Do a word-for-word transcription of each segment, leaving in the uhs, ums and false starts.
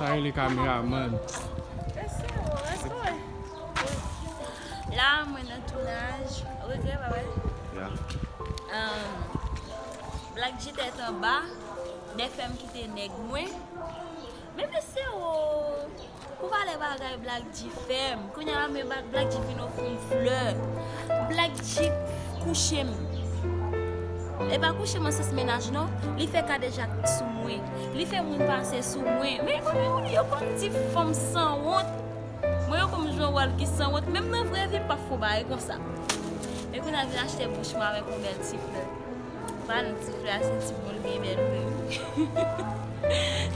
Sa rele kameramann. Ese o, ese o. La, mwen nan tounaj. Ou regle pa wè? Ya. Ahn, Black G tèt anba. Dèfè m kite nèg mwen. Men mesye o, pou valè bagay Black G fè m. Kounye a la, men Black G vin ofri m flè. Black G kouche m. E pa kouche m nan sans mennaj non. Li fè kadejak sou mwen. Li fè moun pase sou mwen. Men, men, men, yo konn di fanm sanwont. Mwen, yo konn jwe yon wòl ki sanwont. Menm nan vrè vi, m p ap fè yon bagay konsa. Men kounye a vin achte bouch mwen avèk yon bèl ti flè. Ba nou ti flè a, se ti bon, li byen bèl vre wi.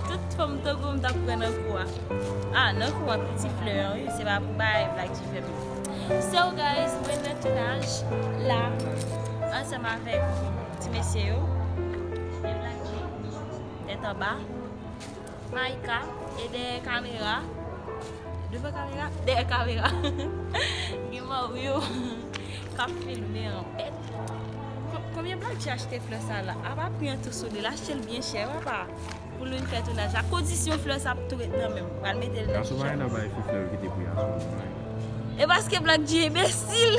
Tout fanm tankou m t ap pran nan kou a. Ah, nan kou a, pou ti flè an, wi, se pa pou bay Black G fè m. So, guys, mwen nan tounaj la, ansanm avèk ti mesye yo. Black G, tèt anba. Maïka, e dèyè kamera, devan kamera, dèyè kamera, gen Mario k ap filme anpèt. Ko-, konbyen Black G achte flè sa la? Apa pri an tou sou li, l achte l byen chè, papa. Pou l vin fè tounaj la. Kondisyon flè sa ap tou ret nan men m. Pral mete l nan kichòy. Gason pa gen nan bay fi flè yo kite pri a sou li, non. E paske Black G enbesil.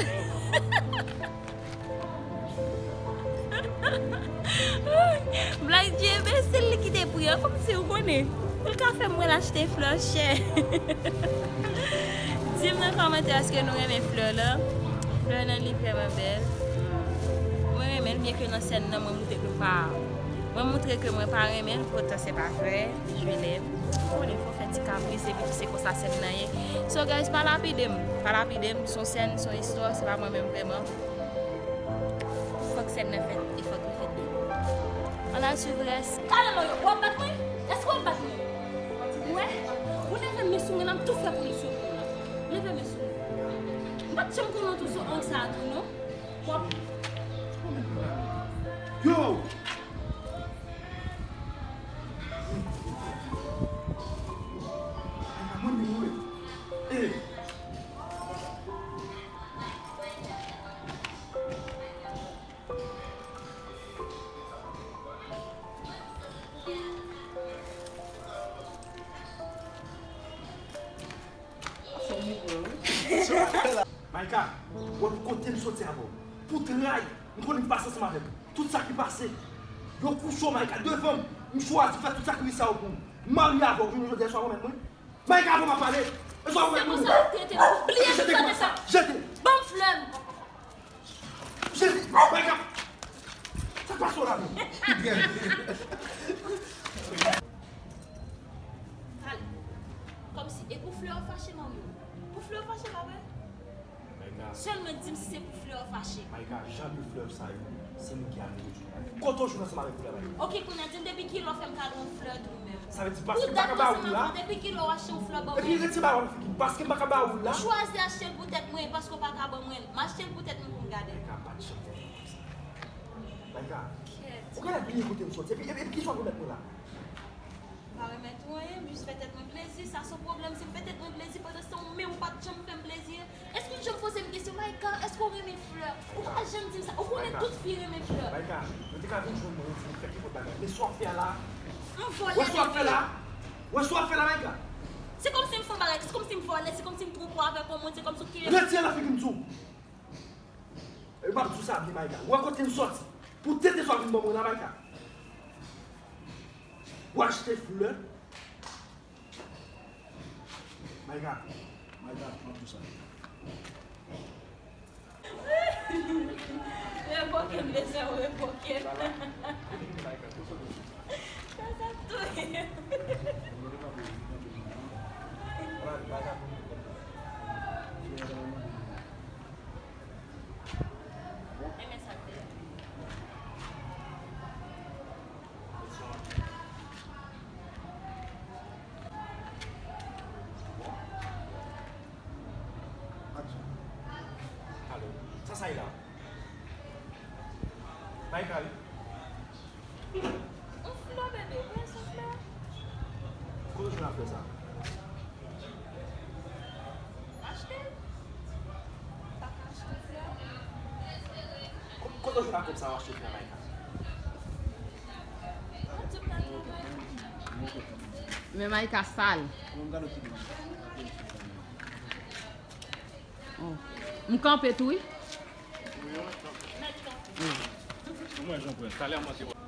Black G enbesil, li kite pri an kòmsi ou konnen. Pou l ka fè m wè l achte flè chè. Di m nan kòmantè èske nou renmen flè la. Flè nan li vrèman bèl. Mwen renmen l, byen ke nan sèn nan mwen moutre ke m pa, mwen moutre ke mwen pa renmen l, poutan se pa vre. Je l'aime. Ou konnen fò fè ti kapriz epi tou se konsa sèn nan ye. So guys, pa lapide m. Pa lapide m, se yon sèn, se yon istwa, se pa mwen menm vrèman. Fòk sèn nan fèt, e fòk li fèt byen. Ann al swiv rès. Kale mwen yo, w ap bat mwen? Èske w ap bat mwen? Ou wè? Ou leve men sou mwen la, m tou fè pou l sou mwen la. Leve men sou mwen. M pa t janm konnen w tou sou ansa a tou, non. W ap. Yo! Mwen menm wi. Ey! Maïka, wè pou kote m soti avè w. Pou tray, m konnen m pase ansanm avè w. Tout sa ki pase, yo kouche w, Maïka, devan m. M chwazi fè tout sakrifis sa yo pou w. M marye avè w, jounen jodi a, e swa w remèt mwen. Maïka, avan m ap pale. E swa w remèt mwen. Se konsa w trete m. Bliye tout sa te fè. Jete. Ban m flè m. Jezi, Maïka! Sa k pase w la menm? Pale. Kòmsi, e pou flè w fache, Mario? Pou flè w fache, pa vre? Maïka. Sèlman di m si se pou flè w fache. Maïka, jan de flè sa yo, se nou ki al retire bagay. Kote w jwenn ansanm avèk flè, Maïka? Oke, kounye a di m depi kilè w fè m kado yon flè tou menm? Sa vle di paske m pa ka ba ou l la. Depi kilè w achte yon flè ban mwen? Epi retire bagay w figi m, paske m pa ka ba ou l la. Ou chwazi achte l pou tèt mwen, e paske w pa ka ban mwen l. M achte l pou tèt mwen pou m gade l. Maïka, pa t janm fè konsa. Maïka, ou genlè bliye kote m soti. Epi, epi, epi kisa w remèt mwen la? M pa remèt ou anyen, m jis fè tèt mwen plezi. Sa se yon pwoblèm, si m fè tèt mwen plezi, pandan se tan ou menm ou pa t janm fè m plezi. Èske w janm poze m kesyon, Maïka, èske w renmen flè? Ou pa janm di m sa. Ou konnen tout fi renmen flè. Maïka, nou te ka vin jwenn mwen, ou di m fè ki pote bagay. Men sa w ap fè a la. M vòlè. Wè sa w ap fè la? Wè sa w ap fè la, Maïka? Se kòmsi m fè yon bagay, se kòmsi m vòlè, se kòmsi m twonpe w avèk yon moun, se kòmsi w kite m. Retire l nan figi m, di w. E m ap di w sa byen, Maïka. Wè kote m soti. Pou tete sa w vin ban mwen la, Maïka. W achte flè. Maïka. Maïka, m ap di w sa. Revoke m, bezwen revoke m. Sa, sa touye m. Aksyon. Alo. Sa sa ye la? Maïka wi. Yon flè, bebe, wi, se yon flè. Kote w jwenn afè sa? M achte l. M pa ka achte flè. Ko-, kote w jwenn ak kòb sa w achte flè, Maïka? Mwen di w m nan travay. Men Maïka sal. Oh. M kanpe tou wi. Mwen jan pran. Talè a mwen te wè.